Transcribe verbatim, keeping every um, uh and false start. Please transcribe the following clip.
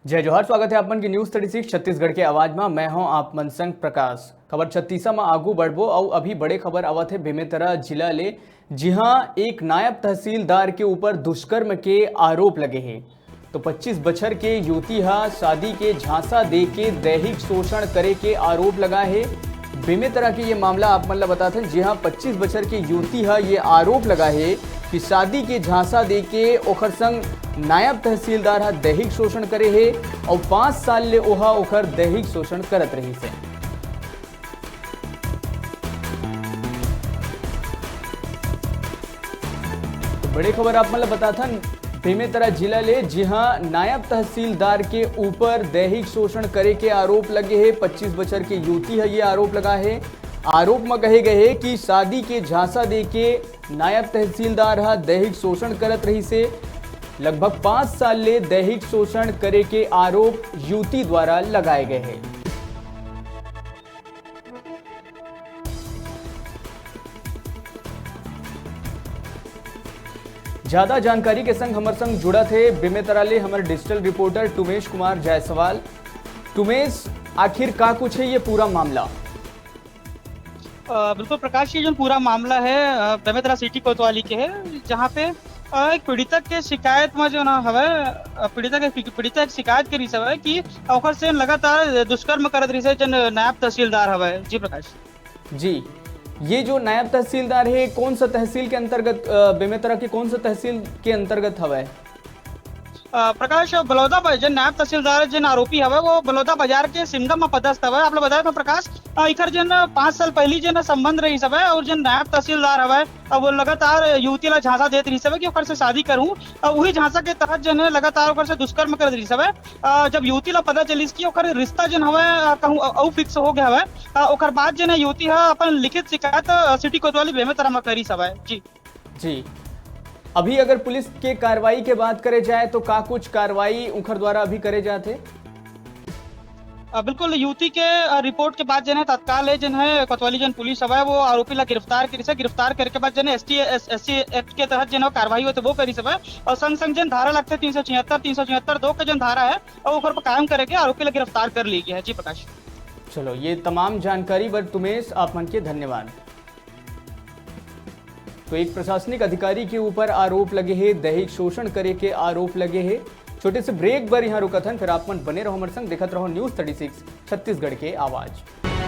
जय जोहार, स्वागत है आप मन के News Thirty Six छत्तीसगढ़ के आवाज मा। मैं हूं आप मन संग प्रकाश। खबर छत्तीसा मा आगू बढ़बो अउ अभी बड़े खबर आवत है बेमेतरा जिला ले, जिहां एक नायब तहसीलदार के ऊपर दुष्कर्म के आरोप लगे हे। तो पच्चीस बछर के युवती हा शादी के झांसा दे के दैहिक शोषण करे के आरोप लगा हे। बेमेतरा के ये मामला आप मन ला बताथन, जिहां पच्चीस बछर के युवती हा ये आरोप लगा हे कि शादी के झांसा दे के ओखर संग नायब तहसीलदार हा दैहिक शोषण करे हे अउ पाँच साल ले ओहा ओखर दैहिक शोषण करत रहिस हे। तो बड़े खबर आप मन ला बताथन बेमेतरा जिला ले, जिहां नायब तहसीलदार के ऊपर दैहिक शोषण करे के आरोप लगे हे। पच्चीस बछर के युवती हा ये आरोप लगा हे। आरोप म कहे गए हे कि शादी के झांसा दे के नायब तहसीलदार हा दैहिक शोषण करत रहिस हे। लगभग पाँच साल ले दैहिक शोषण करे के आरोप युवती द्वारा लगाए गए हे। ज्यादा जानकारी के संग हमर संग जुड़त हे बेमेतरा ले हमर digital reporter टुमेश कुमार जायसवाल। टुमेश, आखिर का कुछ है ये पूरा मामला? अ, बिल्कुल प्रकाश, ये जो पूरा मामला है, अ, बेमेतरा सिटी कोतवाली के है, जहाँ पे, अ, एक पीड़िता के शिकायत में जो ना हवे, अ, पीड़िता के, पीड़िता एक शिकायत करिस हवे कि ओकर से लगातार दुष्कर्म करत रहिस हे, जन नायब तहसीलदार हवे। जी प्रकाश। जी, ये जो नायब तहसीलदार है, कौन सा तहसील के अंतर्गत, अ, बेमेतरा के कौन सा तहसील के अंतर्गत हवे? अ, प्रकाश, बलौदा बा-, जेन नायब तहसीलदार, जेन आरोपी हवे, वो बलौदा बाजार के सिमगा म पदस्थ हवे। आप लोग बताए तो प्रकाश, अ, इखर जेन पाँच साल पहली जेन संबंध रहिस हवे और जेन नायब तहसीलदार हवे, अ, वो लगातार युवती ला झांसा देत रहिस हवे कि ओकर से शादी करूं। अ, वही झांसा के तहत जेन लगातार ओकर से दुष्कर्म करत रहिस हवे। अ, जब युवती ला पता चलिस कि ओकर रिश्ता जेन हवे, अ, कहूं अ-, अउ fix हो गया हवे, अ, ओकर बाद जेन युवती ह अपन लिखित शिकायत, अ, सिटी कोतवाली बेमेतरा म करिस हवे। जी। जी, अभी अगर पुलिस के कार्रवाई के बात करे जाए तो का कुछ कार्रवाई उखर द्वारा अभी करे जात हे? अ, बिल्कुल, युवती के, अ, रिपोर्ट के बाद जेन है तत्काल है जेन है कोतवाली जेन पुलिस हवय वो आरोपी ला गिरफ्तार करिस हे। गिरफ्तार करे के बाद जेन ST, एस-, SC Act के तहत जेन है कार्रवाई होथे वो करिस हवय और संग संग जेन धारा लगथे तीन सौ छिहत्तर, तीन सौ छिहत्तर दो के जेन धारा है और ओकर पर कायम करे के आरोपी ला गिरफ्तार कर ली गया है। जी प्रकाश। चलो, ये तमाम जानकारी बर तुमेश आप मन के धन्यवाद। तो एक प्रशासनिक अधिकारी के ऊपर आरोप लगे हे, दैहिक शोषण करे के आरोप लगे हे। छोटे से ब्रेक बर यहाँ रुकत हन, फिर आप मन बने रहो हमर संग, देखत रहो News Thirty Six छत्तीसगढ़ के आवाज।